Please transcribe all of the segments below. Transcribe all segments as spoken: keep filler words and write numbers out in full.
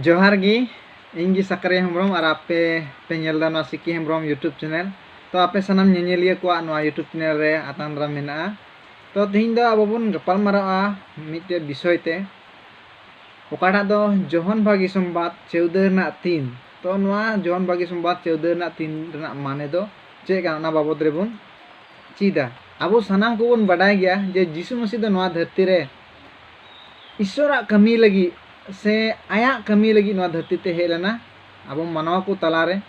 ᱡᱚᱦᱟᱨ ᱜᱮ, ᱤᱧ ᱜᱮ ᱥᱟᱠᱨᱤᱭᱟ ᱦᱮᱢᱵᱨᱚᱢ ᱟᱨ ᱟᱯᱮ ᱯᱮ ᱧᱮᱞ ᱮᱫᱟ ᱱᱚᱣᱟ ᱥᱤᱠᱤ ᱦᱮᱢᱵᱨᱚᱢ YouTube channel᱾ ᱛᱚ ᱟᱯᱮ ᱥᱟᱱᱟᱢ ᱧᱮᱧᱮᱞᱤᱭᱟᱹ ᱠᱚᱣᱟᱜ ᱱᱚᱣᱟ YouTube channel ᱨᱮ ᱟᱛᱟᱝ ᱫᱟᱨᱟᱢ ᱢᱮᱱᱟᱜᱼᱟ᱾ ᱛᱚ ᱛᱮᱦᱮᱧ ᱫᱚ ᱟᱵᱚ ᱵᱚᱱ ᱜᱟᱯᱟᱞ ᱢᱟᱨᱟᱜᱼᱟ ᱢᱤᱫᱴᱮᱡ ᱵᱤᱥᱚᱭ ᱛᱮ, ᱚᱠᱟᱴᱟᱜ ᱫᱚ ᱡᱚᱦᱚᱱ ᱵᱷᱟᱜᱤ ᱥᱚᱢᱵᱟᱫ ᱪᱟᱹᱣᱫᱟᱹ ᱨᱮᱱᱟᱜ ᱛᱤᱱ᱾ ᱛᱚ ᱱᱚᱣᱟ ᱡᱚᱦᱚᱱ ᱵᱷᱟᱜᱤ ᱥᱚᱢᱵᱟᱫ ᱪᱟᱹᱣᱫᱟᱹ ᱨᱮᱱᱟᱜ ᱛᱤᱱ ᱨᱮᱱᱟᱜ ᱢᱟᱱᱮ ᱫᱚ ᱪᱮᱫ ᱠᱟᱱᱟ, ᱚᱱᱟ ᱵᱟᱵᱚᱫ ᱨᱮᱵᱚᱱ ᱪᱮᱫᱟ᱾ ᱟᱵᱚ ᱥᱟᱱᱟᱢ ᱠᱚᱵᱚᱱ ᱵᱟᱰᱟᱭ ᱜᱮᱭᱟ ᱡᱮ ᱡᱤᱥᱩ ᱢᱟᱹᱥᱤ ᱫᱚ ᱱᱚᱣᱟ ᱫᱷᱟᱹᱨᱛᱤ ᱨᱮ ᱤᱥᱥᱚᱨᱟᱜ ᱠᱟᱹᱢᱤ ᱞᱟᱹᱜᱤᱫ ᱥᱮ ᱟᱭᱟᱜ ᱠᱟᱹᱢᱤ ᱞᱟᱹᱜᱤᱫ ᱱᱚᱣᱟ ᱫᱷᱟᱹᱨᱛᱤ ᱛᱮ ᱦᱮᱡ ᱞᱮᱱᱟ ᱟᱵᱚ ᱢᱟᱱᱣᱟ ᱠᱚ ᱛᱟᱞᱟᱨᱮ᱾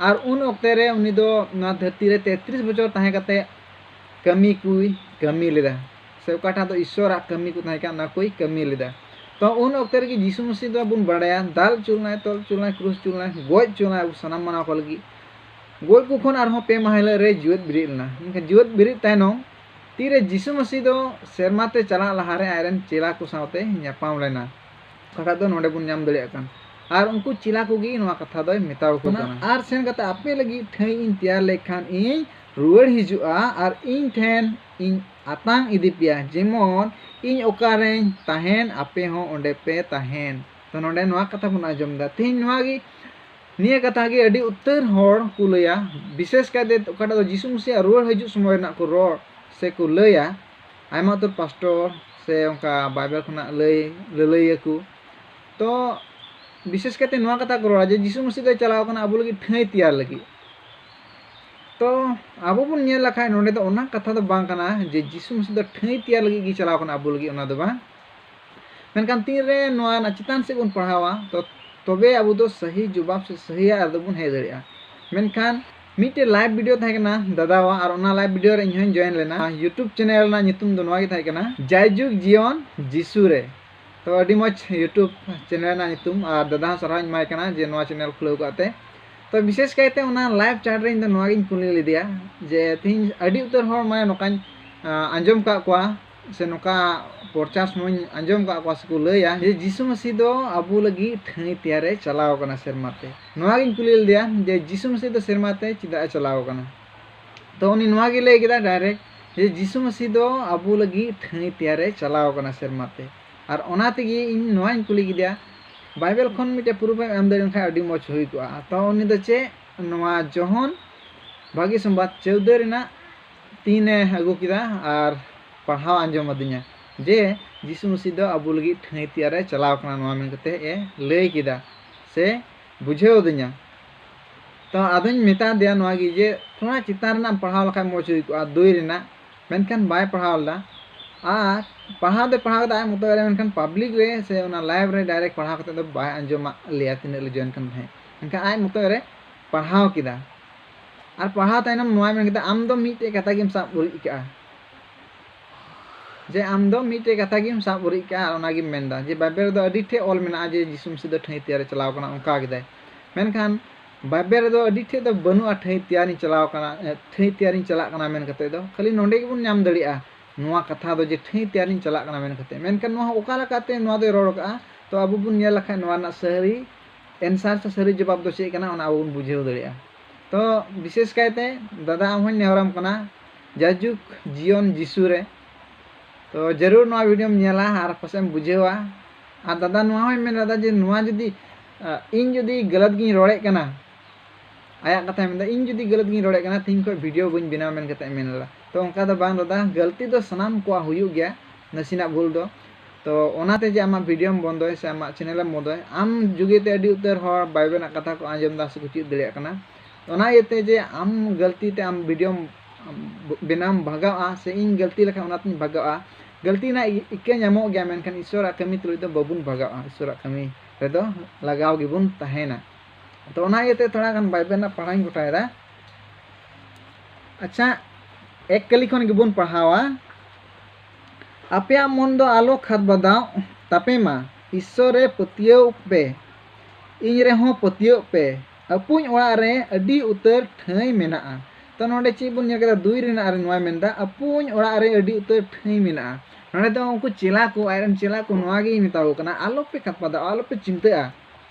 ᱟᱨ ᱩᱱ ᱚᱠᱛᱮ ᱨᱮ ᱩᱱᱤ ᱫᱚ ᱱᱚᱣᱟ ᱫᱷᱟᱹᱨᱛᱤ ᱨᱮ ᱛᱮᱛᱨᱤᱥ ᱵᱚᱪᱷᱚᱨ ᱛᱟᱦᱮᱸ ᱠᱟᱛᱮ ᱠᱟᱹᱢᱤ ᱠᱚᱭ ᱠᱟᱹᱢᱤ ᱞᱮᱫᱟ, ᱥᱮ ᱚᱠᱟᱴᱟᱜ ᱫᱚ ᱤᱥᱥᱚᱨᱟᱜ ᱠᱟᱹᱢᱤ ᱠᱚ ᱛᱟᱦᱮᱸ ᱠᱟᱱᱟ, ᱚᱱᱟ ᱠᱚᱭ ᱠᱟᱹᱢᱤ ᱞᱮᱫᱟ᱾ ᱛᱚ ᱩᱱ ᱚᱠᱛᱮ ᱨᱮᱜᱮ ᱡᱤᱥᱩ ᱢᱟᱹᱥᱤ ᱫᱚ ᱵᱚᱱ ᱵᱟᱲᱟᱭᱟ, ᱫᱟᱞ ᱦᱚᱪᱚ ᱞᱮᱱᱟᱭ, ᱛᱚᱞ ᱦᱚᱪᱚ ᱞᱮᱱᱟᱭ, ᱠᱨᱩᱥ ᱦᱚᱪᱚ ᱞᱮᱱᱟᱭ, ᱜᱚᱡ ᱦᱚᱪᱚ ᱞᱮᱱᱟᱭ ᱟᱵᱚ ᱥᱟᱱᱟᱢ ᱢᱟᱱᱣᱟ ᱠᱚ ᱞᱟᱹᱜᱤᱫ᱾ ᱜᱚᱡ ᱠᱚ ᱠᱷᱚᱱ ᱟᱨᱦᱚᱸ ᱯᱮ ᱢᱟᱦᱟ ᱦᱤᱞᱳᱜ ᱨᱮ ᱡᱤᱣᱮᱫ ᱵᱮᱨᱮᱫ ᱞᱮᱱᱟ᱾ ᱢᱮᱱᱠᱷᱟᱱ ᱡᱤᱣᱮᱫ ᱵᱮᱨᱮᱫ ᱛᱟᱭᱱᱚᱢ ᱛᱤᱨᱮ ᱡᱤᱥᱩ ᱢᱟᱹᱥᱤ ᱫᱚ ᱥᱮᱨᱢᱟ ᱛᱮ ᱪᱟᱞᱟᱜ ᱞᱟᱦᱟᱨᱮ ᱟᱡᱨᱮᱱ ᱪᱮᱞᱟ ᱠᱚ ᱥᱟᱶᱛᱮ ᱧᱟᱯᱟᱢ ᱞᱮᱱᱟ, ᱚᱠᱟᱴᱟᱜ ᱫᱚ ᱱᱚᱰᱮ ᱵᱚᱱ ᱧᱟᱢ ᱫᱟᱲᱮᱭᱟᱜ ᱠᱟᱱ᱾ ᱟᱨ ᱩᱱᱠᱩ ᱪᱮᱞᱟ ᱠᱚᱜᱮ ᱱᱚᱣᱟ ᱠᱟᱛᱷᱟ ᱫᱚᱭ ᱢᱮᱛᱟᱣ ᱠᱚ ᱠᱟᱱᱟ᱾ ᱟᱨ ᱥᱮᱱ ᱠᱟᱛᱮ ᱟᱯᱮ ᱞᱟᱹᱜᱤᱫ ᱴᱷᱟᱹᱭ ᱤᱧ ᱛᱮᱭᱟᱨ ᱞᱮᱠᱷᱟᱱ ᱤᱧ ᱨᱩᱣᱟᱹᱲ ᱦᱤᱡᱩᱜᱼᱟ ᱟᱨ ᱤᱧ ᱴᱷᱮᱱ ᱤᱧ ᱟᱛᱟᱝ ᱤᱫᱤ ᱯᱮᱭᱟ, ᱡᱮᱢᱚᱱ ᱤᱧ ᱚᱠᱟᱨᱮᱧ ᱛᱟᱦᱮᱱ ᱟᱯᱮ ᱦᱚᱸ ᱚᱸᱰᱮ ᱯᱮ ᱛᱟᱦᱮᱱ᱾ ᱛᱚ ᱱᱚᱰᱮ ᱱᱚᱣᱟ ᱠᱟᱛᱷᱟ ᱵᱚᱱ ᱟᱸᱡᱚᱢ ᱮᱫᱟ᱾ ᱛᱮᱦᱮᱧ ᱱᱚᱣᱟ ᱜᱮ, ᱱᱤᱭᱟᱹ ᱠᱟᱛᱷᱟ ᱜᱮ ᱟᱹᱰᱤ ᱩᱛᱟᱹᱨ ᱦᱚᱲ ᱠᱚ ᱞᱟᱹᱭᱟ, ᱵᱤᱥᱮᱥ ᱠᱟᱭᱛᱮ ᱚᱠᱟᱴᱟᱜ ᱫᱚ ᱡᱤᱥᱩ ᱢᱟᱹᱥᱤᱭᱟᱜ ᱨᱩᱣᱟᱹᱲ ᱦᱤᱡᱩᱜ ᱥᱚᱢᱚᱭ ᱨᱮᱱᱟᱜ ᱠᱚ ᱨᱚᱲ ᱥᱮ ᱠᱚ ᱞᱟᱹᱭᱟ, ᱟᱭᱢᱟ ᱩᱛᱟᱹᱨ ᱯᱟᱥᱴᱚᱨ ᱥᱮ ᱚᱱᱠᱟ ᱵᱟᱭᱵᱮᱞ ᱠᱷᱚᱱᱟᱜ ᱞᱟᱹᱭ ᱞᱟᱹᱞᱟᱹᱭᱟᱹ ᱠᱚ᱾ ᱛᱚ ᱵᱤᱥᱮᱥ ᱠᱟᱭᱛᱮ ᱱᱚᱣᱟ ᱠᱟᱛᱷᱟ ᱠᱚ ᱨᱚᱲᱟ ᱡᱮ ᱡᱤᱥᱩ ᱢᱟᱹᱥᱤ ᱫᱚᱭ ᱪᱟᱞᱟᱣ ᱠᱟᱱᱟ ᱟᱵᱚ ᱞᱟᱹᱜᱤᱫ ᱴᱷᱟᱹᱭ ᱛᱮᱭᱟᱨ ᱞᱟᱹᱜᱤᱫ᱾ ᱛᱚ ᱟᱵᱚ ᱵᱚᱱ ᱧᱮᱞ ᱞᱮᱠᱷᱟᱱ ᱱᱚᱰᱮ ᱫᱚ ᱚᱱᱟ ᱠᱟᱛᱷᱟ ᱫᱚ ᱵᱟᱝ ᱠᱟᱱᱟ ᱡᱮ ᱡᱤᱥᱩ ᱢᱟᱹᱥᱤ ᱫᱚ ᱴᱷᱟᱹᱭ ᱛᱮᱭᱟᱨ ᱞᱟᱹᱜᱤᱫ ᱜᱮ ᱪᱟᱞᱟᱣ ᱠᱟᱱᱟ ᱟᱵᱚ ᱞᱟᱹᱜᱤᱫ, ᱚᱱᱟ ᱫᱚ ᱵᱟᱝ᱾ ᱢᱮᱱᱠᱷᱟᱱ ᱛᱤᱱᱨᱮ ᱱᱚᱣᱟ ᱨᱮᱱᱟᱜ ᱪᱮᱛᱟᱱ ᱥᱮᱫ ᱵᱚᱱ ᱯᱟᱲᱦᱟᱣᱟ, ᱛᱚ ᱛᱚᱵᱮ ᱟᱵᱚ ᱫᱚ ᱥᱟᱹᱦᱤ ᱡᱚᱵᱟᱵ ᱥᱮ ᱥᱟᱹᱦᱤᱭᱟᱜ ᱨᱮᱫᱚ ᱵᱚᱱ ᱦᱮᱡ ᱫᱟᱲᱮᱭᱟᱜᱼᱟ᱾ ᱢᱮᱱᱠᱷᱟᱱ ᱢᱤᱫᱴᱮᱡ live video ᱛᱟᱦᱮᱸ ᱠᱟᱱᱟ ᱫᱟᱫᱟᱣᱟᱜ, ᱟᱨ ᱚᱱᱟ live video ᱨᱮ ᱤᱧ ᱦᱚᱸᱧ join ᱞᱮᱱᱟ᱾ YouTube channel ᱨᱮᱱᱟᱜ ᱧᱩᱛᱩᱢ ᱫᱚ ᱱᱚᱣᱟ ᱜᱮ ᱛᱟᱦᱮᱸ ᱠᱟᱱᱟ, ᱡᱟᱭᱡᱩᱜᱽ ᱡᱤᱭᱚᱱ ᱡᱤᱥᱩ ᱨᱮ᱾ ᱛᱚ ᱟᱹᱰᱤ ᱢᱚᱡᱽ YouTube channel ᱨᱮᱱᱟᱜ ᱧᱩᱛᱩᱢ, ᱟᱨ ᱫᱟᱫᱟ ᱦᱚᱸ ᱥᱟᱨᱦᱟᱣ ᱤᱧ ᱮᱢᱟᱭ ᱠᱟᱱᱟ ᱡᱮ ᱱᱚᱣᱟ channel ᱠᱷᱩᱞᱟᱹᱣ ᱠᱟᱜ ᱛᱮ᱾ ᱛᱚ ᱵᱤᱥᱮᱥ ᱠᱟᱭᱛᱮ ᱚᱱᱟ live chat ᱨᱮ ᱤᱧ ᱫᱚ ᱱᱚᱣᱟ ᱜᱤᱧ ᱠᱩᱞᱤ ᱞᱮᱫᱮᱭᱟ ᱡᱮ ᱛᱮᱦᱮᱧ ᱟᱹᱰᱤ ᱩᱛᱟᱹᱨ ᱦᱚᱲ ᱢᱟᱱᱮ ᱱᱚᱝᱠᱟᱧ, ᱟᱸ, ᱟᱸᱡᱚᱢ ᱠᱟᱜ ᱠᱚᱣᱟ ᱥᱮ ᱱᱚᱝᱠᱟ ᱯᱨᱚᱪᱟᱨ ᱥᱚᱢᱚᱭ ᱤᱧ ᱟᱸᱡᱚᱢ ᱠᱟᱜ ᱠᱚᱣᱟ ᱥᱮᱠᱚ ᱞᱟᱹᱭᱟ ᱡᱮ ᱡᱤᱥᱩ ᱢᱟᱹᱥᱤ ᱫᱚ ᱟᱵᱚ ᱞᱟᱹᱜᱤᱫ ᱴᱷᱟᱹᱭ ᱛᱮᱭᱟᱨᱮ ᱪᱟᱞᱟᱣ ᱠᱟᱱᱟ ᱥᱮᱨᱢᱟ ᱛᱮ᱾ ᱱᱚᱣᱟ ᱜᱤᱧ ᱠᱩᱞᱤ ᱞᱮᱫᱮᱭᱟ ᱡᱮ ᱡᱤᱥᱩ ᱢᱟᱹᱥᱤ ᱫᱚ ᱥᱮᱨᱢᱟ ᱛᱮ ᱪᱮᱫᱟᱜ ᱮ ᱪᱟᱞᱟᱣ ᱠᱟᱱᱟ? ᱛᱚ ᱩᱱᱤ ᱱᱚᱣᱟ ᱜᱮ ᱞᱟᱹᱭ ᱠᱮᱫᱟ direct ᱡᱮ ᱡᱤᱥᱩ ᱢᱟᱹᱥᱤ ᱫᱚ ᱟᱵᱚ ᱞᱟᱹᱜᱤᱫ ᱴᱷᱟᱹᱭ ᱛᱮᱭᱟᱨᱮ ᱪᱟᱞᱟᱣ ᱠᱟᱱᱟ ᱥᱮᱨᱢᱟ ᱛᱮ᱾ ᱟᱨ ᱚᱱᱟ ᱛᱮᱜᱮ ᱤᱧ ᱱᱚᱣᱟᱧ ᱠᱩᱞᱤ ᱠᱮᱫᱮᱭᱟ ᱵᱟᱭᱵᱮᱞ ᱠᱷᱚᱱ ᱢᱤᱫᱴᱮᱡ ᱯᱨᱩᱯᱷ ᱮᱢ ᱮᱢ ᱫᱟᱲᱮᱭᱟᱜ ᱠᱷᱟᱱ ᱟᱹᱰᱤ ᱢᱚᱡᱽ ᱦᱩᱭ ᱠᱚᱜᱼᱟ᱾ ᱛᱚ ᱩᱱᱤ ᱫᱚ ᱪᱮᱫ, ᱱᱚᱣᱟ ᱡᱚᱦᱚᱱ ᱵᱷᱟᱹᱜᱤ ᱥᱚᱢᱵᱟᱫ ᱪᱳᱣᱫᱟᱹ ᱨᱮᱱᱟᱜ ᱛᱤᱱ ᱮ ᱟᱹᱜᱩ ᱠᱮᱫᱟ ᱟᱨ ᱯᱟᱲᱦᱟᱣ ᱟᱸᱡᱚᱢ ᱟᱹᱫᱤᱧᱟ ᱡᱮ ᱡᱤᱥᱩ ᱢᱟᱹᱥᱤ ᱫᱚ ᱟᱵᱚ ᱞᱟᱹᱜᱤᱫ ᱴᱷᱟᱹᱭ ᱛᱮᱭᱟᱨᱮ ᱪᱟᱞᱟᱣ ᱠᱟᱱᱟ, ᱱᱚᱣᱟ ᱢᱮᱱ ᱠᱟᱛᱮ ᱮ ᱞᱟᱹᱭ ᱠᱮᱫᱟ ᱥᱮ ᱵᱩᱡᱷᱟᱹᱣ ᱟᱹᱫᱤᱧᱟ᱾ ᱛᱚ ᱟᱫᱚᱧ ᱢᱮᱛᱟ ᱫᱮᱭᱟ ᱱᱚᱣᱟ ᱜᱮ ᱡᱮ ᱛᱷᱚᱲᱟ ᱪᱮᱛᱟᱱ ᱨᱮᱱᱟᱜ ᱮᱢ ᱯᱟᱲᱦᱟᱣ ᱞᱮᱠᱷᱟᱡ ᱢᱚᱡᱽ ᱦᱩᱭ ᱠᱚᱜᱼᱟ, ᱫᱩᱭ ᱨᱮᱱᱟᱜ, ᱢᱮᱱᱠᱷᱟᱱ ᱵᱟᱭ ᱯᱟᱲᱦᱟᱣ ᱞᱮᱫᱟ᱾ ᱟᱨ ᱯᱟᱲᱦᱟᱣ ᱫᱚᱭ ᱯᱟᱲᱦᱟᱣ ᱠᱮᱫᱟ ᱟᱡ ᱢᱚᱛᱚ ᱨᱮ, ᱢᱮᱱᱠᱷᱟᱱ ᱯᱟᱵᱽᱞᱤᱠ ᱨᱮ ᱥᱮ ᱚᱱᱟ ᱞᱟᱭᱤᱵᱷ ᱨᱮ ᱰᱟᱭᱨᱮᱠᱴ ᱯᱟᱲᱦᱟᱣ ᱠᱟᱛᱮ ᱫᱚ ᱵᱟᱭ ᱟᱸᱡᱚᱢᱟᱜ ᱞᱮᱭᱟ ᱛᱤᱱᱟᱹᱜ ᱞᱮ ᱡᱚᱭᱮᱱ ᱠᱟᱱ ᱛᱟᱦᱮᱸᱫ, ᱢᱮᱱᱠᱷᱟᱱ ᱟᱡ ᱢᱚᱛᱚ ᱨᱮ ᱯᱟᱲᱦᱟᱣ ᱠᱮᱫᱟ᱾ ᱟᱨ ᱯᱟᱲᱦᱟᱣ ᱛᱟᱭᱱᱚᱢ ᱱᱚᱣᱟᱭ ᱢᱮᱱ ᱠᱮᱫᱟ, ᱟᱢ ᱫᱚ ᱢᱤᱫᱴᱮᱡ ᱠᱟᱛᱷᱟ ᱜᱮᱢ ᱥᱟᱵ ᱩᱨᱤᱡ ᱠᱟᱜᱼᱟ, ᱡᱮ ᱟᱢ ᱫᱚ ᱢᱤᱫᱴᱮᱡ ᱠᱟᱛᱷᱟ ᱜᱮᱢ ᱥᱟᱵ ᱩᱨᱤᱡ ᱠᱟᱜᱼᱟ ᱟᱨ ᱚᱱᱟᱜᱮᱢ ᱢᱮᱱᱫᱟ ᱡᱮ ᱵᱟᱭᱵᱮᱞ ᱨᱮᱫᱚ ᱟᱹᱰᱤ ᱴᱷᱮᱡ ᱚᱞ ᱢᱮᱱᱟᱜᱼᱟ ᱡᱮ ᱡᱤᱥᱩ ᱢᱟᱹᱥᱤ ᱫᱚ ᱴᱷᱟᱹᱭ ᱛᱮᱭᱟᱨᱮ ᱪᱟᱞᱟᱣ ᱠᱟᱱᱟ, ᱚᱱᱠᱟ ᱠᱮᱫᱟᱭ᱾ ᱢᱮᱱᱠᱷᱟᱱ ᱵᱟᱭᱵᱮᱞ ᱨᱮᱫᱚ ᱟᱹᱰᱤ ᱴᱷᱮᱡ ᱫᱚ ᱵᱟᱹᱱᱩᱜᱼᱟ ᱴᱷᱟᱹᱭ ᱛᱮᱭᱟᱨᱤᱧ ᱪᱟᱞᱟᱣ ᱠᱟᱱᱟ, ᱮ, ᱴᱷᱟᱹᱭ ᱛᱮᱭᱟᱨᱤᱧ ᱪᱟᱞᱟᱜ ᱠᱟᱱᱟ ᱢᱮᱱ ᱠᱟᱛᱮ ᱫᱚ᱾ ᱠᱷᱟᱹᱞᱤ ᱱᱚᱸᱰᱮ ᱜᱮᱵᱚᱱ ᱧᱟᱢ ᱫᱟᱲᱮᱭᱟᱜᱼᱟ ᱱᱚᱣᱟ ᱠᱟᱛᱷᱟ ᱫᱚ ᱡᱮ ᱴᱷᱟᱹᱭ ᱛᱮᱭᱟᱨᱤᱧ ᱪᱟᱞᱟᱜ ᱠᱟᱱᱟ ᱢᱮᱱ ᱠᱟᱛᱮ᱾ ᱢᱮᱱᱠᱷᱟᱱ ᱱᱚᱣᱟ ᱚᱠᱟ ᱞᱮᱠᱟᱛᱮ ᱱᱚᱣᱟ ᱫᱚᱭ ᱨᱚᱲ ᱠᱟᱜᱼᱟ? ᱛᱚ ᱟᱵᱚ ᱵᱚᱱ ᱧᱮᱞ ᱞᱮᱠᱷᱟᱱ ᱱᱚᱣᱟ ᱨᱮᱱᱟᱜ ᱥᱟᱹᱨᱤ ᱮᱱᱥᱟᱨ ᱥᱮ ᱥᱟᱹᱨᱤ ᱡᱚᱵᱟᱵ ᱫᱚ ᱪᱮᱫ ᱠᱟᱱᱟ, ᱚᱱᱟ ᱟᱵᱚ ᱵᱚᱱ ᱵᱩᱡᱷᱟᱹᱣ ᱫᱟᱲᱮᱭᱟᱜᱼᱟ᱾ ᱛᱚ ᱵᱤᱥᱮᱥ ᱠᱟᱭᱛᱮ ᱫᱟᱫᱟ ᱟᱢ ᱦᱚᱸᱧ ᱱᱮᱦᱚᱨᱟᱢ ᱠᱟᱱᱟ, ᱡᱟᱭᱡᱩᱜᱽ ᱡᱤᱭᱚᱱ ᱡᱤᱥᱩ ᱨᱮ, ᱛᱚ ᱡᱟᱹᱨᱩᱲ ᱱᱚᱣᱟ ᱵᱷᱤᱰᱤᱭᱳᱢ ᱧᱮᱞᱟ ᱟᱨ ᱯᱟᱥᱮᱡ ᱮᱢ ᱵᱩᱡᱷᱟᱹᱣᱟ᱾ ᱟᱨ ᱫᱟᱫᱟ ᱱᱚᱣᱟ ᱦᱚᱸᱭ ᱢᱮᱱ ᱞᱮᱫᱟ ᱡᱮ ᱱᱚᱣᱟ ᱡᱩᱫᱤ, ᱟ, ᱤᱧ ᱡᱩᱫᱤ ᱜᱟᱞᱟᱛ ᱜᱤᱧ ᱨᱚᱲᱮᱫ ᱠᱟᱱᱟ, ᱟᱭᱟᱜ ᱠᱟᱛᱷᱟᱭ ᱢᱮᱱᱫᱟ, ᱤᱧ ᱡᱩᱫᱤ ᱜᱟᱞᱟᱛ ᱜᱤᱧ ᱨᱚᱲᱮᱫ ᱠᱟᱱᱟ, ᱛᱤᱦᱤᱧ ᱠᱷᱚᱱ ᱵᱷᱤᱰᱤᱭᱳ ᱵᱟᱹᱧ ᱵᱮᱱᱟᱣᱟ ᱢᱮᱱ ᱠᱟᱛᱮ ᱢᱮᱱ ᱞᱮᱫᱟ᱾ ᱛᱚ ᱚᱱᱠᱟ ᱫᱚ ᱵᱟᱝ ᱫᱟᱫᱟ, ᱜᱟᱹᱞᱛᱤ ᱫᱚ ᱥᱟᱱᱟᱢ ᱠᱚᱣᱟᱜ ᱦᱩᱭᱩᱜ ᱜᱮᱭᱟ, ᱱᱟᱥᱮᱱᱟᱜ ᱵᱷᱩᱞ ᱫᱚ᱾ ᱛᱚ ᱚᱱᱟᱛᱮ ᱡᱮ ᱟᱢᱟᱜ ᱵᱷᱤᱰᱤᱭᱳᱢ ᱵᱚᱱᱫᱚᱭ ᱥᱮ ᱟᱢᱟᱜ ᱪᱮᱱᱮᱞᱮᱢ ᱵᱚᱱᱫᱚᱭ, ᱟᱢ ᱡᱩᱜᱤ ᱛᱮ ᱟᱹᱰᱤ ᱩᱛᱟᱹᱨ ᱦᱚᱲ ᱵᱟᱭᱵᱮᱞ ᱨᱮᱱᱟᱜ ᱠᱟᱛᱷᱟ ᱠᱚ ᱟᱸᱡᱚᱢ ᱮᱫᱟ ᱥᱮ ᱠᱚ ᱪᱮᱫ ᱫᱟᱲᱮᱭᱟᱜ ᱠᱟᱱᱟ᱾ ᱚᱱᱟ ᱤᱭᱟᱹᱛᱮ ᱡᱮ ᱟᱢ ᱜᱟᱹᱞᱛᱤ ᱛᱮ ᱟᱢ ᱵᱷᱤᱰᱤᱭᱳᱢ ᱵᱮᱱᱟᱣ ᱵᱷᱟᱜᱟᱜᱼᱟ ᱥᱮ ᱤᱧ ᱜᱟᱹᱞᱛᱤ ᱞᱮᱠᱷᱟᱱ ᱚᱱᱟᱛᱤᱧ ᱵᱷᱟᱜᱟᱜᱼᱟ, ᱜᱟᱹᱞᱛᱤ ᱨᱮᱱᱟᱜ ᱤᱠᱟᱹ ᱧᱟᱢᱚᱜ ᱜᱮᱭᱟ, ᱢᱮᱱᱠᱷᱟᱱ ᱤᱥᱚᱨᱟᱜ ᱠᱟᱹᱢᱤ ᱛᱩᱞᱩᱡ ᱫᱚ ᱵᱟᱵᱚᱱ ᱵᱷᱟᱜᱟᱜᱼᱟ, ᱤᱥᱚᱨᱟᱜ ᱠᱟᱹᱢᱤ ᱨᱮᱫᱚ ᱞᱟᱜᱟᱣ ᱜᱮᱵᱚᱱ ᱛᱟᱦᱮᱱᱟ᱾ ᱛᱚ ᱚᱱᱟ ᱤᱭᱟᱹᱛᱮ ᱛᱷᱚᱲᱟ ᱜᱟᱱ ᱵᱟᱭᱵᱮᱞ ᱨᱮᱱᱟᱜ ᱯᱟᱲᱦᱟᱣ ᱤᱧ ᱜᱚᱴᱟᱭᱮᱫᱟ᱾ ᱟᱪᱪᱷᱟ, ᱮᱠ ᱠᱟᱹᱞᱤ ᱠᱷᱚᱱ ᱜᱮᱵᱚᱱ ᱯᱟᱲᱦᱟᱣᱟ᱾ ᱟᱯᱮᱭᱟᱜ ᱢᱚᱱ ᱫᱚ ᱟᱞᱚ ᱠᱷᱟᱫᱽ ᱵᱟᱫᱟᱣ ᱛᱟᱯᱮ ᱢᱟ, ᱤᱥᱥᱚᱨ ᱨᱮ ᱯᱟᱹᱛᱭᱟᱹᱣ ᱯᱮ, ᱤᱧ ᱨᱮᱦᱚᱸ ᱯᱟᱹᱛᱭᱟᱹᱣ ᱯᱮ᱾ ᱟᱹᱯᱩᱧ ᱚᱲᱟᱜ ᱨᱮ ᱟᱹᱰᱤ ᱩᱛᱟᱹᱨ ᱴᱷᱟᱹᱭ ᱢᱮᱱᱟᱜᱼᱟ᱾ ᱛᱚ ᱱᱚᱰᱮ ᱪᱮᱫ ᱵᱚᱱ ᱧᱮᱞ ᱠᱮᱫᱟ? ᱫᱩᱭ ᱨᱮᱱᱟᱜ ᱨᱮ ᱱᱚᱣᱟᱭ ᱢᱮᱱᱫᱟ, ᱟᱹᱯᱩᱧ ᱚᱲᱟᱜ ᱨᱮ ᱟᱹᱰᱤ ᱩᱛᱟᱹᱨ ᱴᱷᱟᱹᱭ ᱢᱮᱱᱟᱜᱼᱟ᱾ ᱱᱚᱰᱮ ᱫᱚ ᱩᱱᱠᱩ ᱪᱮᱞᱟ ᱠᱚ, ᱟᱡᱨᱮᱱ ᱪᱮᱞᱟ ᱠᱚ ᱱᱚᱣᱟ ᱜᱮᱭ ᱢᱮᱛᱟ ᱠᱚ ᱠᱟᱱᱟ, ᱟᱞᱚᱯᱮ ᱠᱷᱟᱫᱽ ᱵᱟᱫᱟᱣ, ᱟᱞᱚᱯᱮ ᱪᱤᱱᱛᱟᱹᱜᱼᱟ᱾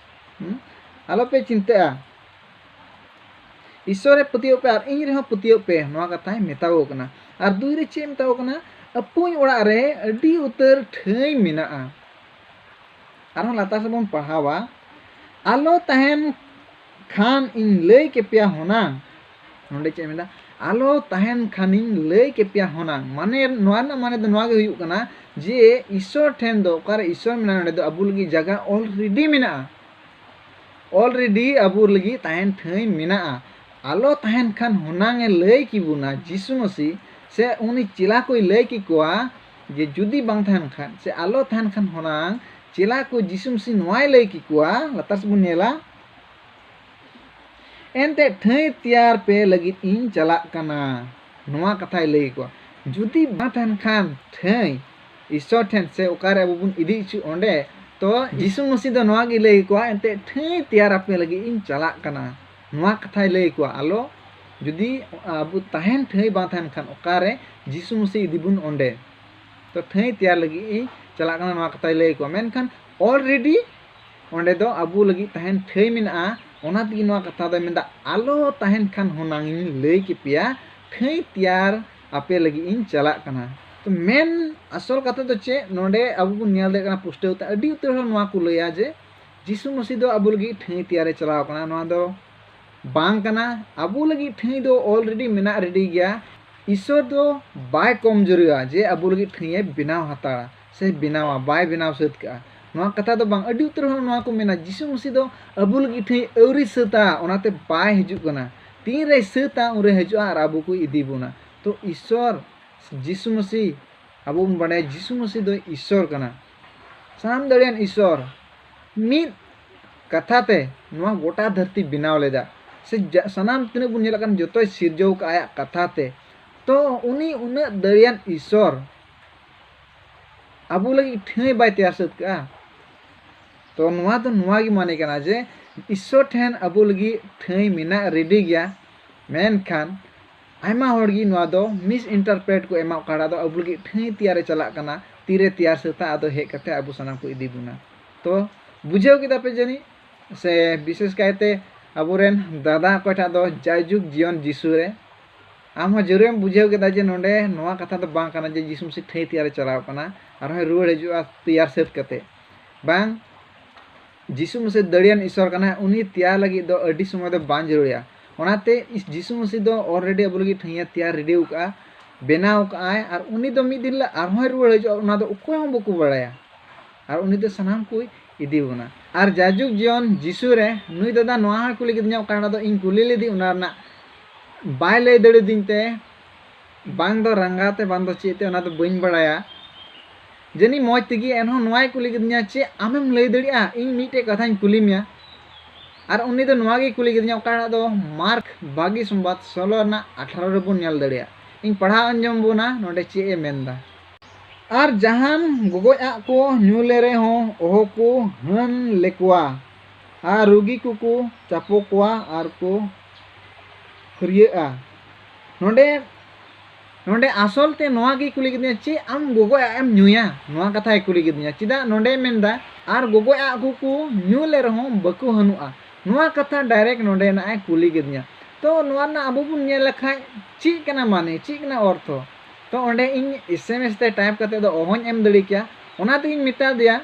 ᱦᱩᱸ? ᱟᱞᱚᱯᱮ ᱪᱤᱱᱛᱟᱹᱜᱼᱟ᱾ ᱤᱥᱥᱚᱨ ᱨᱮ ᱯᱟᱹᱛᱭᱟᱹᱣ ᱯᱮ ᱟᱨ ᱤᱧ ᱨᱮᱦᱚᱸ ᱯᱟᱹᱛᱭᱟᱹᱣ ᱯᱮ, ᱱᱚᱣᱟ ᱠᱟᱛᱷᱟᱭ ᱢᱮᱛᱟ ᱠᱚ ᱠᱟᱱᱟ᱾ ᱟᱨ ᱫᱩᱭ ᱨᱮ ᱪᱮᱫ ᱮ ᱢᱮᱛᱟ ᱠᱚ ᱠᱟᱱᱟ? ᱟᱹᱯᱩᱧ ᱚᱲᱟᱜ ᱨᱮ ᱟᱹᱰᱤ ᱩᱛᱟᱹᱨ ᱴᱷᱟᱹᱭ ᱢᱮᱱᱟᱜᱼᱟ᱾ ᱟᱨᱦᱚᱸ ᱞᱟᱛᱟᱨ ᱥᱮᱫ ᱵᱚᱱ ᱯᱟᱲᱦᱟᱣᱟ, ᱟᱞᱚ ᱛᱟᱦᱮᱱ ᱠᱷᱟᱱ ᱤᱧ ᱞᱟᱹᱭ ᱠᱮᱯᱮᱭᱟ ᱦᱩᱱᱟᱝ᱾ ᱱᱚᱰᱮ ᱪᱮᱫ ᱮ ᱢᱮᱱᱫᱟ? ᱟᱞᱚ ᱛᱟᱦᱮᱱ ᱠᱷᱟᱱᱤᱧ ᱞᱟᱹᱭ ᱠᱮᱯᱮᱭᱟ ᱦᱩᱱᱟᱝ᱾ ᱢᱟᱱᱮ, ᱱᱚᱣᱟ ᱨᱮᱱᱟᱜ ᱢᱟᱱᱮ ᱫᱚ ᱱᱚᱣᱟ ᱜᱮ ᱦᱩᱭᱩᱜ ᱠᱟᱱᱟ ᱡᱮ ᱤᱥᱥᱚᱨ ᱴᱷᱮᱱ ᱫᱚ, ᱚᱠᱟᱨᱮ ᱤᱥᱥᱚᱨ ᱢᱮᱱᱟᱜᱼᱟ, ᱚᱸᱰᱮ ᱫᱚ ᱟᱵᱚ ᱞᱟᱹᱜᱤᱫ ᱡᱟᱭᱜᱟ already ᱢᱮᱱᱟᱜᱼᱟ᱾ Already ᱟᱵᱚ ᱞᱟᱹᱜᱤᱫ ᱛᱟᱦᱮᱱ ᱴᱷᱟᱹᱭ ᱢᱮᱱᱟᱜᱼᱟ᱾ ᱟᱞᱚ ᱛᱟᱦᱮᱱ ᱠᱷᱟᱱ ᱦᱩᱱᱟᱝ ᱮ ᱞᱟᱹᱭ ᱠᱮᱵᱚᱱᱟ ᱡᱤᱥᱩ ᱢᱟᱹᱥᱤ, ᱥᱮ ᱩᱱᱤ ᱪᱮᱞᱟ ᱠᱚᱭ ᱞᱟᱹᱭ ᱠᱮᱠᱚᱣᱟ ᱡᱮ ᱡᱩᱫᱤ ᱵᱟᱝ ᱛᱟᱦᱮᱱ ᱠᱷᱟᱱ, ᱥᱮ ᱟᱞᱚ ᱛᱟᱦᱮᱱ ᱠᱷᱟᱱ ᱦᱩᱱᱟᱝ ᱪᱮᱞᱟ ᱠᱚ ᱡᱤᱥᱩ ᱢᱟᱹᱥᱤ ᱱᱚᱣᱟᱭ ᱞᱟᱹᱭ ᱠᱮᱠᱚᱣᱟ᱾ ᱞᱟᱛᱟᱨ ᱥᱮᱫ ᱵᱚᱱ ᱧᱮᱞᱟ, ᱮᱱᱛᱮ ᱴᱷᱟᱹᱭ ᱛᱮᱭᱟᱨ ᱯᱮ ᱞᱟᱹᱜᱤᱫ ᱤᱧ ᱪᱟᱞᱟᱜ ᱠᱟᱱᱟ᱾ ᱱᱚᱣᱟ ᱠᱟᱛᱷᱟᱭ ᱞᱟᱹᱭ ᱟᱠᱚᱣᱟ, ᱡᱩᱫᱤ ᱵᱟᱝ ᱛᱟᱦᱮᱱ ᱠᱷᱟᱱ ᱴᱷᱟᱹᱭ ᱤᱥᱥᱚᱨ ᱴᱷᱮᱱ, ᱥᱮ ᱚᱠᱟᱨᱮ ᱟᱵᱚ ᱵᱚᱱ ᱤᱫᱤ ᱦᱚᱪᱚ ᱚᱸᱰᱮ, ᱛᱚ ᱡᱤᱥᱩ ᱢᱟᱹᱥᱤ ᱫᱚ ᱱᱚᱣᱟ ᱜᱮ ᱞᱟᱹᱭ ᱟᱠᱚᱣᱟ, ᱮᱱᱛᱮ ᱴᱷᱟᱹᱭ ᱛᱮᱭᱟᱨ ᱟᱯᱮ ᱞᱟᱹᱜᱤᱫ ᱤᱧ ᱪᱟᱞᱟᱜ ᱠᱟᱱᱟ᱾ ᱱᱚᱣᱟ ᱠᱟᱛᱷᱟᱭ ᱞᱟᱹᱭ ᱟᱠᱚᱣᱟ, ᱟᱞᱚ, ᱡᱩᱫᱤ ᱟᱵᱚ ᱛᱟᱦᱮᱱ ᱴᱷᱟᱹᱭ ᱵᱟᱝ ᱛᱟᱦᱮᱱ ᱠᱷᱟᱱ, ᱚᱠᱟᱨᱮ ᱡᱤᱥᱩ ᱢᱟᱹᱥᱤ ᱤᱫᱤ ᱵᱚᱱ ᱚᱸᱰᱮ, ᱛᱚ ᱴᱷᱟᱹᱭ ᱛᱮᱭᱟᱨ ᱞᱟᱹᱜᱤᱫ ᱤᱧ ᱪᱟᱞᱟᱜ ᱠᱟᱱᱟ, ᱱᱚᱣᱟ ᱠᱟᱛᱷᱟᱭ ᱞᱟᱹᱭ ᱟᱠᱚᱣᱟ᱾ ᱢᱮᱱᱠᱷᱟᱱ already ᱚᱸᱰᱮ ᱫᱚ ᱟᱵᱚ ᱞᱟᱹᱜᱤᱫ ᱛᱟᱦᱮᱱ ᱴᱷᱟᱹᱭ ᱢᱮᱱᱟᱜᱼᱟ᱾ ᱚᱱᱟ ᱛᱮᱜᱮ ᱱᱚᱣᱟ ᱠᱟᱛᱷᱟ ᱫᱚᱭ ᱢᱮᱱᱫᱟ, ᱟᱞᱚ ᱛᱟᱦᱮᱱ ᱠᱷᱟᱱ ᱦᱩᱱᱟᱝ ᱤᱧ ᱞᱟᱹᱭ ᱠᱮᱯᱮᱭᱟ, ᱴᱷᱟᱹᱭ ᱛᱮᱭᱟᱨ ᱟᱯᱮ ᱞᱟᱹᱜᱤᱫ ᱤᱧ ᱪᱟᱞᱟᱜ ᱠᱟᱱᱟ᱾ ᱛᱚ ᱢᱮᱱ ᱟᱥᱚᱞ ᱠᱟᱛᱷᱟ ᱫᱚ ᱪᱮᱫ? ᱱᱚᱰᱮ ᱟᱵᱚ ᱵᱚᱱ ᱧᱮᱞ ᱫᱟᱲᱮᱭᱟᱜ ᱠᱟᱱᱟ ᱯᱩᱥᱴᱟᱹᱣ ᱛᱮ, ᱟᱹᱰᱤ ᱩᱛᱟᱹᱨ ᱦᱚᱲ ᱱᱚᱣᱟ ᱠᱚ ᱞᱟᱹᱭᱟ ᱡᱮ ᱡᱤᱥᱩ ᱢᱟᱹᱥᱤ ᱫᱚ ᱟᱵᱚ ᱞᱟᱹᱜᱤᱫ ᱴᱷᱟᱹᱭ ᱛᱮᱭᱟᱨᱮ ᱪᱟᱞᱟᱣ ᱠᱟᱱᱟ᱾ ᱱᱚᱣᱟ ᱫᱚ ᱵᱟᱝ ᱠᱟᱱᱟ᱾ ᱟᱵᱚ ᱞᱟᱹᱜᱤᱫ ᱴᱷᱟᱹᱭ ᱫᱚ already ᱢᱮᱱᱟᱜ ready ᱜᱮᱭᱟ᱾ ᱤᱥᱥᱚᱨ ᱫᱚ ᱵᱟᱭ ᱠᱚᱢᱡᱩᱨᱤᱜᱼᱟ ᱡᱮ ᱟᱵᱚ ᱞᱟᱹᱜᱤᱫ ᱴᱷᱟᱹᱭ ᱮ ᱵᱮᱱᱟᱣ ᱦᱟᱛᱟᱲᱟ ᱥᱮ ᱵᱮᱱᱟᱣᱟ, ᱵᱟᱭ ᱵᱮᱱᱟᱣ ᱥᱟᱹᱛ ᱠᱟᱜᱼᱟ᱾ ᱱᱚᱣᱟ ᱠᱟᱛᱷᱟ ᱫᱚ ᱵᱟᱝ, ᱟᱹᱰᱤ ᱩᱛᱟᱹᱨ ᱦᱚᱲ ᱱᱚᱣᱟ ᱠᱚ ᱢᱮᱱᱟ, ᱡᱤᱥᱩ ᱢᱟᱹᱥᱤ ᱫᱚ ᱟᱵᱚ ᱞᱟᱹᱜᱤᱫ ᱴᱷᱟᱹᱭ ᱟᱹᱣᱨᱤ ᱥᱟᱹᱛᱟ, ᱚᱱᱟᱛᱮ ᱵᱟᱭ ᱦᱤᱡᱩᱜ ᱠᱟᱱᱟ᱾ ᱛᱤᱱᱨᱮᱭ ᱥᱟᱹᱛᱟ, ᱩᱱᱨᱮ ᱦᱤᱡᱩᱜᱼᱟ ᱟᱨ ᱟᱵᱚ ᱠᱚ ᱤᱫᱤ ᱵᱚᱱᱟ᱾ ᱛᱚ ᱤᱥᱥᱚᱨ, ᱡᱤᱥᱩ ᱢᱟᱹᱥᱤ, ᱟᱵᱚ ᱵᱚᱱ ᱵᱟᱰᱟᱭᱟ ᱡᱤᱥᱩ ᱢᱟᱹᱥᱤ ᱫᱚ ᱤᱥᱥᱚᱨ ᱠᱟᱱᱟ, ᱥᱟᱱᱟᱢ ᱫᱟᱲᱮᱭᱟᱱ ᱤᱥᱥᱚᱨ᱾ ᱢᱤᱫ ᱠᱟᱛᱷᱟ ᱛᱮ ᱱᱚᱣᱟ ᱜᱚᱴᱟ ᱫᱷᱟᱹᱨᱛᱤ ᱵᱮᱱᱟᱣ ᱞᱮᱫᱟ, ᱥᱮ ᱡᱟ-, ᱥᱟᱱᱟᱢ ᱛᱤᱱᱟᱹᱜ ᱵᱚᱱ ᱧᱮᱞ ᱟᱠᱟᱱ ᱡᱚᱛᱚᱭ ᱥᱤᱨᱡᱟᱹᱣ ᱠᱟᱜᱼᱟ ᱟᱭᱟᱜ ᱠᱟᱛᱷᱟ ᱛᱮ᱾ ᱛᱚ ᱩᱱᱤ ᱩᱱᱟᱹᱜ ᱫᱟᱲᱮᱭᱟᱱ ᱤᱥᱥᱚᱨ ᱟᱵᱚ ᱞᱟᱹᱜᱤᱫ ᱴᱷᱟᱹᱭ ᱵᱟᱭ ᱛᱮᱭᱟᱨ ᱥᱟᱹᱛ ᱠᱟᱜᱼᱟ? ᱛᱚ ᱱᱚᱣᱟ ᱫᱚ ᱱᱚᱣᱟ ᱜᱮ ᱢᱟᱱᱮ ᱠᱟᱱᱟ ᱡᱮ ᱤᱥᱥᱚᱨ ᱴᱷᱮᱱ ᱟᱵᱚ ᱞᱟᱹᱜᱤᱫ ᱴᱷᱟᱹᱭ ᱢᱮᱱᱟᱜ ready ᱜᱮᱭᱟ, ᱢᱮᱱᱠᱷᱟᱱ ᱟᱭᱢᱟ ᱦᱚᱲ ᱜᱮ ᱱᱚᱣᱟ ᱫᱚ misinterpret ᱠᱚ ᱮᱢᱟ, ᱚᱠᱟᱴᱟᱜ ᱫᱚ ᱟᱵᱚ ᱞᱟᱹᱜᱤᱫ ᱴᱷᱟᱹᱭ ᱛᱮᱭᱟᱨᱮ ᱪᱟᱞᱟᱜ ᱠᱟᱱᱟ, ᱛᱤᱨᱮ ᱛᱮᱭᱟᱨ ᱥᱟᱹᱛᱟ, ᱟᱫᱚ ᱦᱮᱡ ᱠᱟᱛᱮ ᱟᱵᱚ ᱥᱟᱱᱟᱢ ᱠᱚ ᱤᱫᱤ ᱵᱚᱱᱟ᱾ ᱛᱚ ᱵᱩᱡᱷᱟᱹᱣ ᱠᱮᱫᱟ ᱯᱮ ᱡᱟᱹᱱᱤᱡ, ᱥᱮ ᱵᱤᱥᱮᱥ ᱠᱟᱭᱛᱮ ᱟᱵᱚᱨᱮᱱ ᱫᱟᱫᱟ ᱚᱠᱚᱭᱴᱟᱜ ᱫᱚ ᱡᱟᱭᱡᱩᱜᱽ ᱡᱤᱭᱚᱱ ᱡᱤᱥᱩ ᱨᱮ, ᱟᱢ ᱦᱚᱸ ᱡᱟᱹᱨᱩᱲᱮᱢ ᱵᱩᱡᱷᱟᱹᱣ ᱠᱮᱫᱟ ᱡᱮ ᱱᱚᱰᱮ ᱱᱚᱣᱟ ᱠᱟᱛᱷᱟ ᱫᱚ ᱵᱟᱝ ᱠᱟᱱᱟ ᱡᱮ ᱡᱤᱥᱩ ᱢᱟᱹᱥᱤ ᱴᱷᱟᱹᱭ ᱛᱮᱭᱟᱨᱮ ᱪᱟᱞᱟᱣ ᱠᱟᱱᱟ, ᱟᱨᱦᱚᱸᱭ ᱨᱩᱣᱟᱹᱲ ᱦᱤᱡᱩᱜᱼᱟ ᱛᱮᱭᱟᱨ ᱥᱟᱹᱛ ᱠᱟᱛᱮ᱾ ᱵᱟᱝ, ᱡᱤᱥᱩ ᱢᱟᱹᱥᱤ ᱫᱟᱲᱮᱭᱟᱱ ᱤᱥᱚᱨ ᱠᱟᱱᱟᱭ, ᱩᱱᱤ ᱛᱮᱭᱟᱨ ᱞᱟᱹᱜᱤᱫ ᱫᱚ ᱟᱹᱰᱤ ᱥᱚᱢᱚᱭ ᱫᱚ ᱵᱟᱝ ᱡᱟᱹᱨᱩᱲᱟ᱾ ᱚᱱᱟᱛᱮ ᱡᱤᱥᱩ ᱢᱟᱹᱥᱤ ᱫᱚ already ᱟᱵᱚ ᱞᱟᱹᱜᱤᱫ ᱴᱷᱟᱹᱭᱟᱹ ᱛᱮᱭᱟᱨ ready ᱟᱠᱟᱫᱼᱟ, ᱵᱮᱱᱟᱣ ᱟᱠᱟᱫᱼᱟᱭ, ᱟᱨ ᱩᱱᱤ ᱫᱚ ᱢᱤᱫ ᱫᱤᱱ ᱦᱤᱞᱳᱜ ᱟᱨᱦᱚᱸᱭ ᱨᱩᱣᱟᱹᱲ ᱦᱤᱡᱩᱜᱼᱟ, ᱚᱱᱟ ᱫᱚ ᱚᱠᱚᱭ ᱦᱚᱸ ᱵᱟᱠᱚ ᱵᱟᱲᱟᱭᱟ᱾ ᱟᱨ ᱩᱱᱤ ᱫᱚ ᱥᱟᱱᱟᱢ ᱠᱚᱭ ᱤᱫᱤ ᱵᱚᱱᱟ᱾ ᱟᱨ ᱡᱟᱭᱡᱩᱜᱽ ᱡᱤᱭᱚᱱ ᱡᱤᱥᱩ ᱨᱮ ᱱᱩᱭ ᱫᱟᱫᱟ ᱱᱚᱣᱟ ᱦᱚᱸᱭ ᱠᱩᱞᱤ ᱠᱤᱫᱤᱧᱟ, ᱚᱠᱟ ᱫᱚ ᱤᱧ ᱠᱩᱞᱤ ᱞᱮᱫᱮ, ᱚᱱᱟ ᱨᱮᱱᱟᱜ ᱵᱟᱭ ᱞᱟᱹᱭ ᱫᱟᱲᱮᱭᱟᱫᱤᱧ ᱛᱮ, ᱵᱟᱝ ᱫᱚ ᱨᱟᱸᱜᱟᱣ ᱛᱮ, ᱵᱟᱝ ᱫᱚ ᱪᱮᱫ ᱛᱮ, ᱚᱱᱟ ᱫᱚ ᱵᱟᱹᱧ ᱵᱟᱲᱟᱭᱟ᱾ ᱡᱟᱹᱱᱤᱡ ᱢᱚᱡᱽ ᱛᱮᱜᱮ ᱮᱱᱦᱚᱸ ᱱᱚᱣᱟᱭ ᱠᱩᱞᱤ ᱠᱤᱫᱤᱧᱟ, "ᱪᱮᱫ ᱟᱢᱮᱢ ᱞᱟᱹᱭ ᱫᱟᱲᱮᱭᱟᱜᱼᱟ? ᱤᱧ ᱢᱤᱫᱴᱮᱡ ᱠᱟᱛᱷᱟᱧ ᱠᱩᱞᱤ ᱢᱮᱭᱟ?" ᱟᱨ ᱩᱱᱤ ᱫᱚ ᱱᱚᱣᱟ ᱜᱮᱭ ᱠᱩᱞᱤ ᱠᱤᱫᱤᱧᱟ, ᱚᱠᱟᱴᱟᱜ ᱫᱚ ᱢᱟᱨᱠ ᱵᱷᱟᱹᱜᱤ ᱥᱚᱢᱵᱟᱫ ᱥᱳᱞᱳ ᱨᱮᱱᱟᱜ ᱟᱴᱷᱟᱨᱚ ᱨᱮᱵᱚᱱ ᱧᱮᱞ ᱫᱟᱲᱮᱭᱟᱜᱼᱟ᱾ ᱤᱧ ᱯᱟᱲᱦᱟᱣ ᱟᱸᱡᱚᱢ ᱵᱚᱱᱟ ᱱᱚᱰᱮ ᱪᱮᱫ ᱮ ᱢᱮᱱᱫᱟ᱾ ᱟᱨ ᱡᱟᱦᱟᱱ ᱜᱚᱜᱚᱡ ᱟᱜ ᱠᱚ ᱧᱩ ᱞᱮ ᱨᱮᱦᱚᱸ ᱚᱦᱚ ᱠᱚ ᱦᱟᱹᱱ ᱞᱮᱠᱚᱣᱟ, ᱟᱨ ᱨᱩᱜᱤ ᱠᱚᱠᱚ ᱪᱟᱯᱚ ᱠᱚᱣᱟ ᱟᱨ ᱠᱚ ᱯᱷᱟᱹᱨᱭᱟᱹᱜᱼᱟ᱾ ᱱᱚᱰᱮ ᱱᱚᱰᱮ ᱟᱥᱚᱞ ᱛᱮ ᱱᱚᱣᱟ ᱜᱮᱭ ᱠᱩᱞᱤ ᱠᱤᱫᱤᱧᱟ, "ᱪᱮᱫ ᱟᱢ ᱜᱚᱜᱚᱡ ᱟᱜ ᱮᱢ ᱧᱩᱭᱟ?" ᱱᱚᱣᱟ ᱠᱟᱛᱷᱟᱭ ᱠᱩᱞᱤ ᱠᱤᱫᱤᱧᱟ᱾ ᱪᱮᱫᱟᱜ ᱱᱚᱰᱮ ᱢᱮᱱᱫᱟ, "ᱟᱨ ᱜᱚᱜᱚᱡ ᱟᱜ ᱠᱚᱠᱚ ᱧᱩ ᱞᱮ ᱨᱮᱦᱚᱸ ᱵᱟᱠᱚ ᱦᱟᱹᱱᱩᱜᱼᱟ"? ᱱᱚᱣᱟ ᱠᱟᱛᱷᱟ direct ᱱᱚᱰᱮ ᱱᱟᱜ ᱮ ᱠᱩᱞᱤ ᱠᱤᱫᱤᱧᱟ᱾ ᱛᱚ ᱱᱚᱣᱟ ᱨᱮᱱᱟᱜ ᱟᱵᱚ ᱵᱚᱱ ᱧᱮᱞ ᱞᱮᱠᱷᱟᱡ ᱪᱮᱫ ᱠᱟᱱᱟ ᱢᱟᱱᱮ, ᱪᱮᱫ ᱠᱟᱱᱟ ᱚᱨᱛᱷᱚ? ᱛᱚ ᱚᱸᱰᱮ ᱤᱧ S M S ᱛᱮ type ᱠᱟᱛᱮ ᱫᱚ ᱚᱦᱚᱧ ᱮᱢ ᱫᱟᱲᱮ ᱠᱮᱭᱟ᱾ ᱚᱱᱟ ᱛᱮᱜᱤᱧ ᱢᱮᱛᱟ ᱫᱮᱭᱟ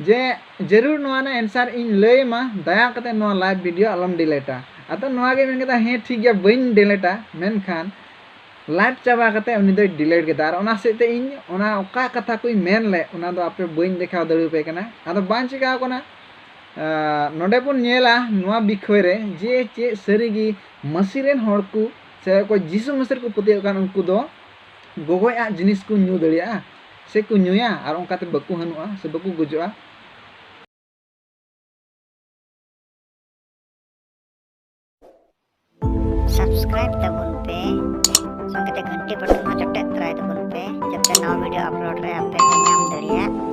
ᱡᱮ ᱡᱟᱹᱨᱩᱲ ᱱᱚᱣᱟ ᱨᱮᱱᱟᱜ answer ᱤᱧ ᱞᱟᱹᱭ ᱟᱢᱟ, ᱫᱟᱭᱟ ᱠᱟᱛᱮ ᱱᱚᱣᱟ live video ᱟᱞᱚᱢ ᱰᱤᱞᱤᱴᱟ᱾ ᱟᱫᱚ ᱱᱚᱣᱟ ᱜᱮ ᱢᱮᱱ ᱠᱮᱫᱟ, "ᱦᱮᱸ ᱴᱷᱤᱠ ᱜᱮᱭᱟ, ᱵᱟᱹᱧ ᱰᱤᱞᱤᱴᱟ", ᱢᱮᱱᱠᱷᱟᱱ live ᱪᱟᱵᱟ ᱠᱟᱛᱮ ᱩᱱᱤ ᱫᱚᱭ delete ᱠᱮᱫᱟ᱾ ᱟᱨ ᱚᱱᱟ ᱥᱮᱫ ᱛᱮ ᱤᱧ ᱚᱱᱟ ᱚᱠᱟ ᱠᱟᱛᱷᱟ ᱠᱚᱧ ᱢᱮᱱ ᱞᱮᱫ, ᱚᱱᱟ ᱫᱚ ᱟᱯᱮ ᱵᱟᱹᱧ ᱫᱮᱠᱷᱟᱣ ᱫᱟᱲᱮᱭᱟᱯᱮ ᱠᱟᱱᱟ᱾ ᱟᱫᱚ ᱵᱟᱝ ᱪᱤᱠᱟᱹᱣ ᱠᱟᱱᱟ᱾ ᱟᱨ ᱱᱚᱰᱮ ᱵᱚᱱ ᱧᱮᱞᱟ ᱱᱚᱣᱟ ᱵᱤᱠᱷᱚᱭ ᱨᱮ ᱡᱮ ᱪᱮᱫ ᱥᱟᱹᱨᱤᱜᱮ ᱢᱟᱹᱥᱤ ᱨᱮᱱ ᱦᱚᱲ ᱠᱚ ᱥᱮ ᱚᱠᱚᱭ ᱡᱤᱥᱩ ᱢᱟᱹᱥᱤ ᱨᱮᱠᱚ ᱯᱟᱹᱛᱭᱟᱹᱜ ᱠᱟᱱ, ᱩᱱᱠᱩ ᱫᱚ ᱜᱚᱜᱚᱡ ᱟᱜ ᱡᱤᱱᱤᱥ ᱠᱚ ᱧᱩ ᱫᱟᱲᱮᱭᱟᱜᱼᱟ ᱥᱮ ᱠᱚ ᱧᱩᱭᱟ ᱟᱨ ᱚᱱᱠᱟᱛᱮ ᱵᱟᱠᱚ ᱦᱟᱹᱱᱩᱜᱼᱟ ᱥᱮ ᱵᱟᱠᱚ ᱜᱩᱡᱩᱜᱼᱟ᱾ Subscribe ᱛᱟᱵᱚᱱ ᱯᱮ, ᱥᱚᱸᱜᱮ ᱛᱮ ᱜᱷᱟᱱᱴᱤ button ᱦᱚᱸ ᱡᱚᱴᱮᱫ ᱛᱚᱨᱟᱭ ᱛᱟᱵᱚᱱ ᱯᱮ, ᱡᱟᱛᱮ ᱱᱟᱣᱟ video upload ᱨᱮ ᱟᱯᱮ ᱯᱮ ᱧᱟᱢ ᱫᱟᱲᱮᱭᱟᱜ᱾